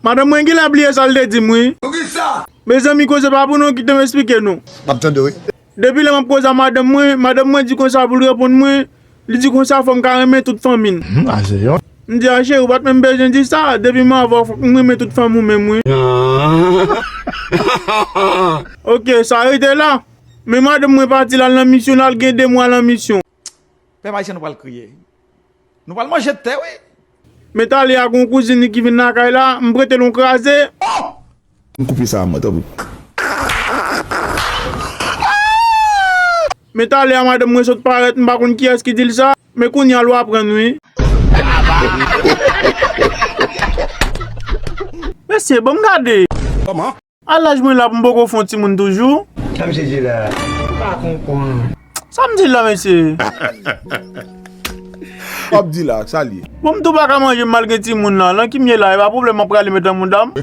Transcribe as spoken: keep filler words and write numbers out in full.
Madanm mwen genlè bliye sa l te di m, wi. Poukisa? Mezanmi, koze pa pou nou, kite m esplike nou. M ap tande, wi. Depi lè m ap koze a madanm mwen, madanm mwen di konsa pou l reponn mwen, li di konsa fò m ka renmen tout fanmi n. Hmm, a se yon. M di, a cheri, ou pa t menm bezwen di sa, depi m avè w, fòk m renmen tout fanmi w menm, wi. Oke, sa rete la. Men madanm mwen pati, l al nan misyon, l al gen de mwa nan misyon. Pèp ayisyen, nou pral kriye. Nou pral manje tè, wi. Men talè a gon kouzin li ki vin lakay la, m prete l yon kraze. M koupe sa, mwen, tanpri. Men talè a madanm mwen sot parèt, m pa konn kiyès ki di l sa, men kounye a l w aprann, wi. Mesye, ban m gade. Kòman? A laj mwen la, m poko fè yon timoun toujou. Sa misye di la? M pa konprann. Sa m di la, mesye? W ap di la, sa l ye? Bon, m tou pa ka manje m mal gen timoun la. Nan ki m ye la, e pa pwoblèm m ap prale met nan mouda m.